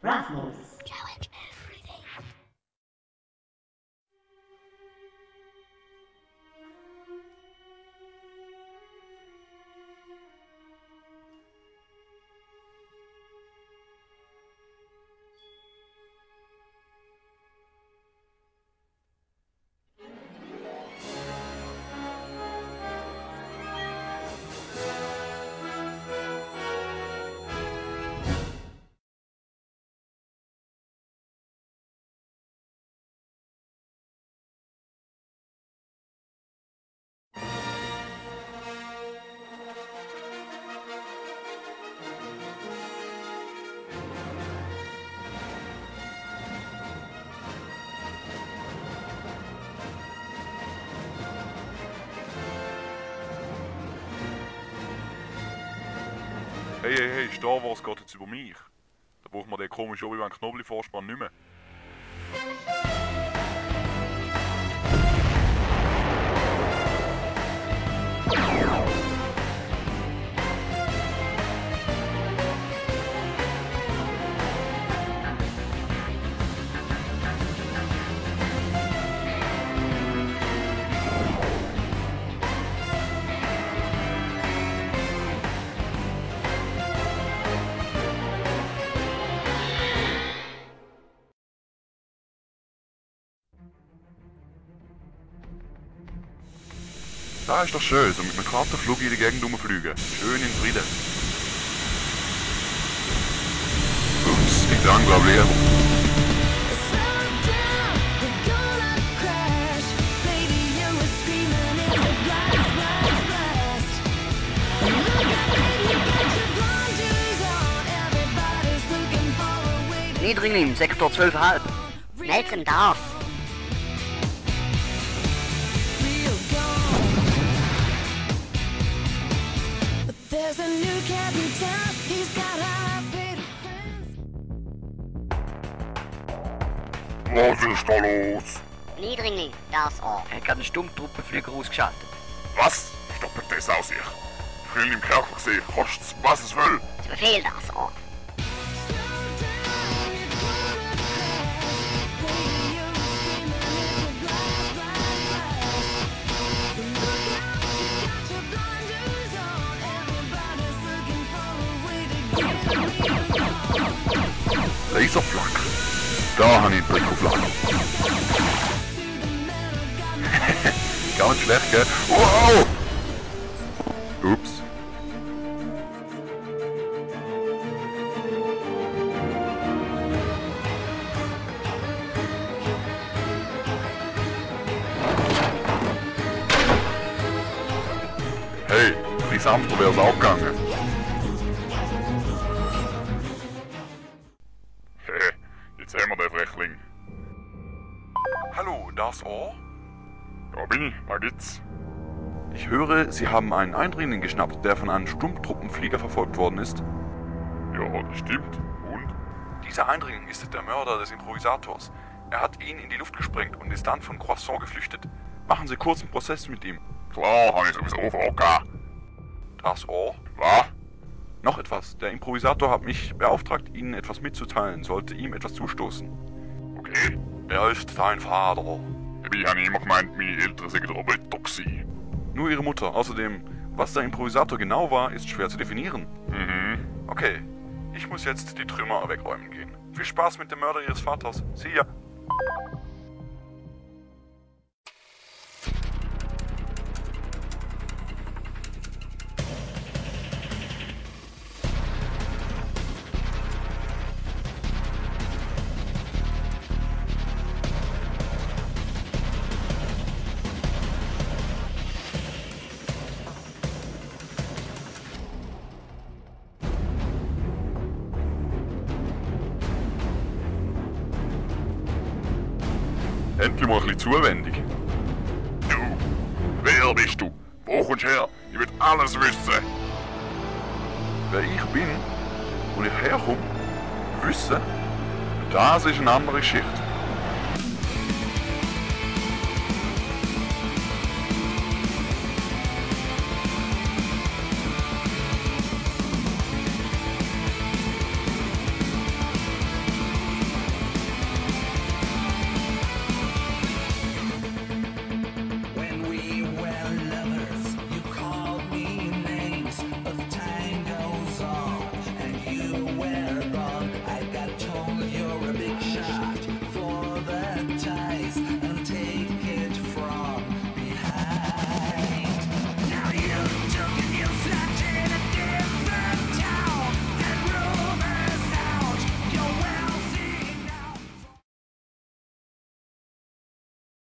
Rasmus. Challenge everything. Hey, Star Wars geht jetzt über mich. Da braucht man den komischen Obi-Wan Kenobi-Vorspann nicht mehr. Da ist doch schön, so mit einem Kartenflug in die Gegend rumfliegen. Schön in Frieden. Ups, ich dran, glaub ich. Niedringling, Sektor 12,5. Melzen darf. There's a new cat in town, he's got high-paid friends. Was ist da los? Niedringling, das Ohr. Er hat einen Stummtruppenflieger ausgeschaltet. Was? Stoppet das aus sich. Ich will ihn im Kerker gesehen, kostet's, was es will. Zu Befehl, das Ohr. Laserflak. Da habe ich einen Blick auf Lager. Gar nicht schlecht, gell? Wow! Ups. Hey, ein sanfter wär's auch gegangen. Jetzt haben wir den Frechling. Hallo, das Ohr? Da bin ich, was gibt's? Ich höre, Sie haben einen Eindringling geschnappt, der von einem Sturmtruppenflieger verfolgt worden ist. Ja, das stimmt. Und? Dieser Eindringling ist der Mörder des Improvisators. Er hat ihn in die Luft gesprengt und ist dann von Croissant geflüchtet. Machen Sie kurz einen Prozess mit ihm. Klar, habe ich sowieso vorgehabt. Das Ohr? Was? Noch etwas. Der Improvisator hat mich beauftragt, Ihnen etwas mitzuteilen, sollte ihm etwas zustoßen. Okay. Er ist dein Vater. Ich habe immer gemeint, meine Eltern seien Roboter gewesen. Nur Ihre Mutter. Außerdem, was der Improvisator genau war, ist schwer zu definieren. Mhm. Okay. Ich muss jetzt die Trümmer wegräumen gehen. Viel Spaß mit dem Mörder Ihres Vaters. See ya. Endlich mal ein bisschen zuwendig. Du, wer bist du? Wo kommst du her? Ich will alles wissen. Wer ich bin, wo ich herkomme, wissen, das ist eine andere Geschichte.